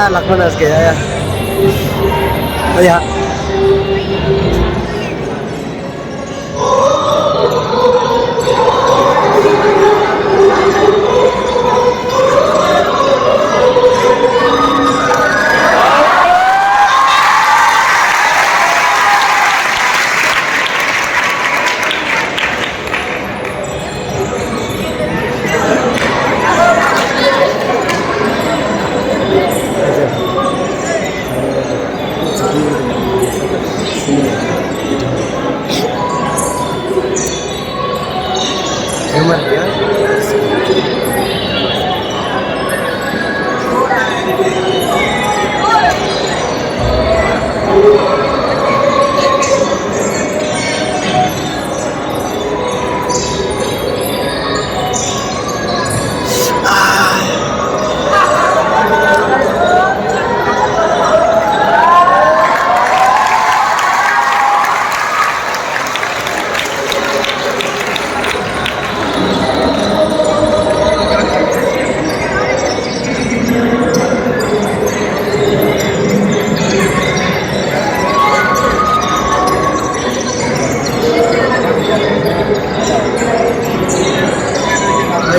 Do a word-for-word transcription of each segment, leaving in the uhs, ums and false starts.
ལག་པ་ན་སྐད་ཡ་ཡ། ཨ་ཡ། ཨ་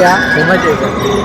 ཡ། གོང་མ་བྱས་ཀྱང་།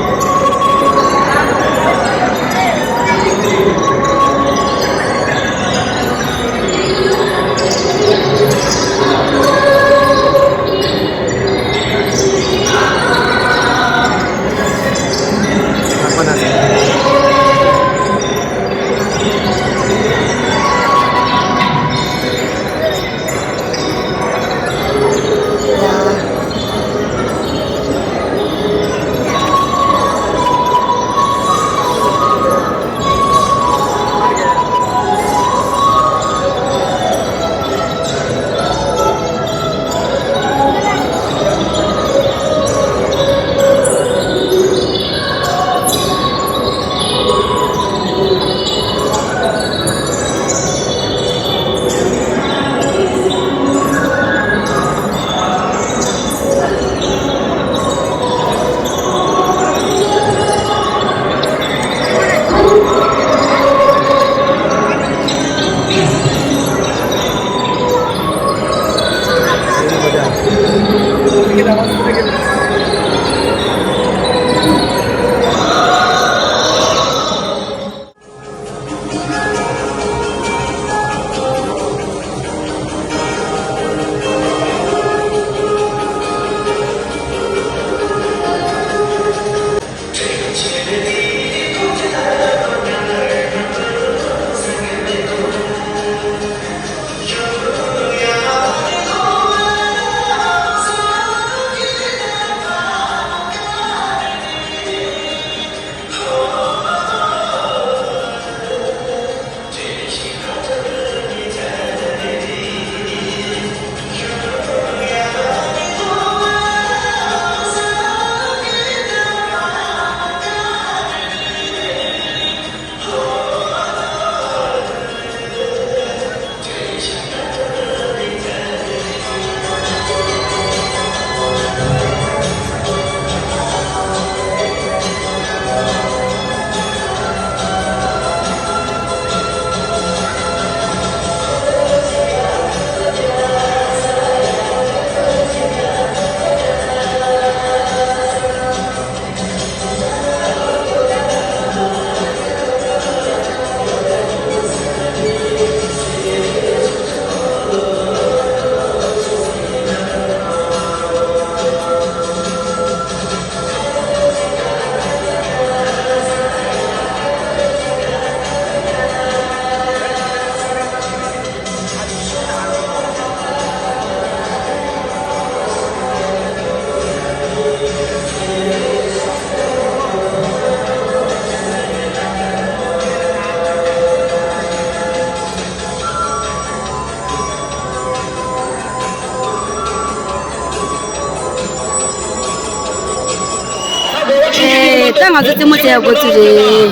ཨེ། ད་ང་ཚོ་རྩེད་མོ་རྩེ་ཡག་འགོ་ཚུགས་རེད།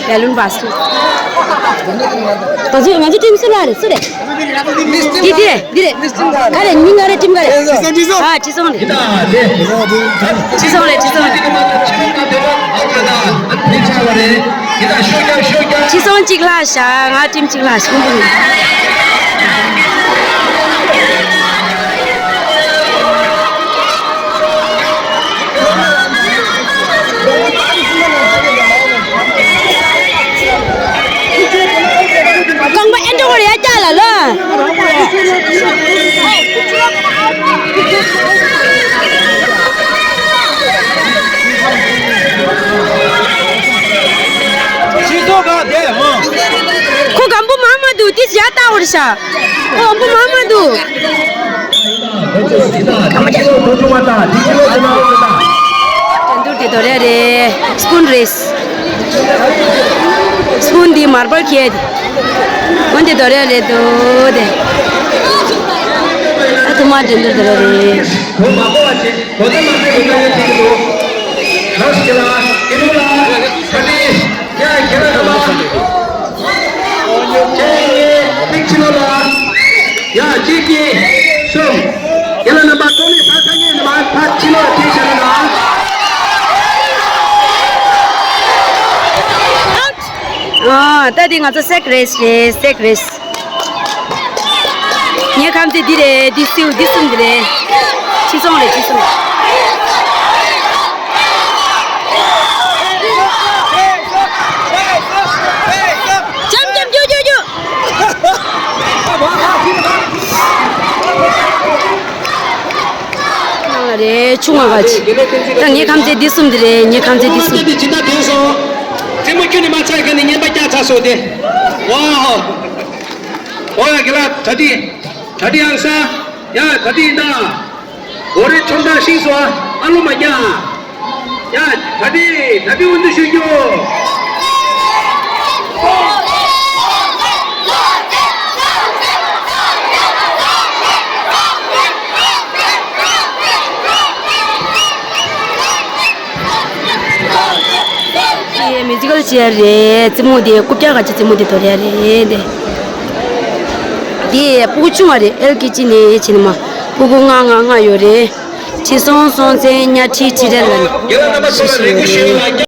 བལ་ལུན་བ་སུ། ང་ཚོ་ང་ཚོ་ཊིམ་སུ་ལ་རེད། སུ་རེད། འདི་འདི་རེད། འདི་རེད། ག་རེ། མི་ང་རེ་ཊིམ་ག་རེ། ཨ། ཁྲི་སྲོང་རེད། ཁྲི་སྲོང་རེད། ཁྲི་སྲོང་རེད། ཁྱེད་རང་ཤོག་རྒྱབ་ཤོག་རྒྱབ། ཁྱི་སོང་གཅིག་ལྷག་བཞག་ང་ཊིམ་གཅིག་ལྷག་བཞག་རྐང་པ་ཨེ་འགྲོ་གི་རེད་ཡ་ལ་ལ། ཁོ་སྒམ་པོ་མང་མ་འདུག་ཏིས་ཡ་ལྟ་བར་ཤ། ཁོ་སྒམ་པོ་མང་མ་འདུག་འགྲན་བསྡུར་དེ་དོ་རེ་རེད། སྤུན་རེས། སྤུན་འདི་མར་པར་ཁྱེད། འོན་ཏེ་དོ་རེ་རེད་དོ་དེ། ཨ་ཐུ་མ་འགྲན་བསྡུར་དོ་རེ་རེད། ཡ། ཁྱེད་རང་རྣམ་པ་གཅིག་གཉིས་གསུམ། ཁྱེད་རང་རྣམ་པ་ཏོག་ནི་ས་ས་ངན་མ་ཕར་ཕྱི་ལོགས་ཕྱིན་བཞག་ན། ཨ། ད་དེ་ང་ཚོ་སེག་རེས་རེད། སེག་རེས། ངའི་ཁམས་ཚེ་འདི་རེད། འདི་སིའུ་འདི་གསུམ་འདི་རེད། ཕྱི་སོང་རེད། ཕྱི་སོང་། ཅམ་ཅམ་རྒྱུག་རྒྱུག་རྒྱུག་རེད། ཆུང་བ་ག་ཅི། ད་ངའི་ཁམས་ཚེ་འདི་གསུམ་འདི་རེད། ངའི་ཁམས་ཚེ་འདི་གསུམ། ཇི་ལྟར་དེ་སོང་། རྩེད་མོ་ཁྱོན་ནས་མ་ཚར་ག་ནས་ངན་པ་བརྒྱབ་ཚར་སོང་སྟེ། ཝའོ། ཨོ་ཡ་རྒན་ལགས། གྲ་སྒྲིག་གྲ་སྒྲིག་ཨང་ས། ཡ་གྲ་སྒྲིག་ཡིན་ད། འོ་རེ་ཆོམ་ཐག་ཤིང་སོ། ཨ་ལོ་མ་རྒྱག་ཡ་གྲ་སྒྲིག་གྲ་སྒྲིག་འོན་ཏུ་ཞུ་རྒྱུ། དེ་མིའུ་ཛི་ཀལ་ཅེར་རེད། རྩེད་མོ་དེ་རྐུབ་བཀྱག་ག་ཅི་རྩེད་མོ་དེ་དོར་ཡ་རེད་དེ། དེ་སྤུ་གུ་ཆུང་བ་རེད། ཨེལ་ཀེ་ཇི་ནས་ཕྱིན་མ། སྤུ་གུ་ལྔ་ལྔ་ལྔ་ཡོད་རེད། ཁྲི་སྲོང་སྲོང་བཙན་གཉའ་ཁྲི་ཁྲི་རལ་ལ་ནི།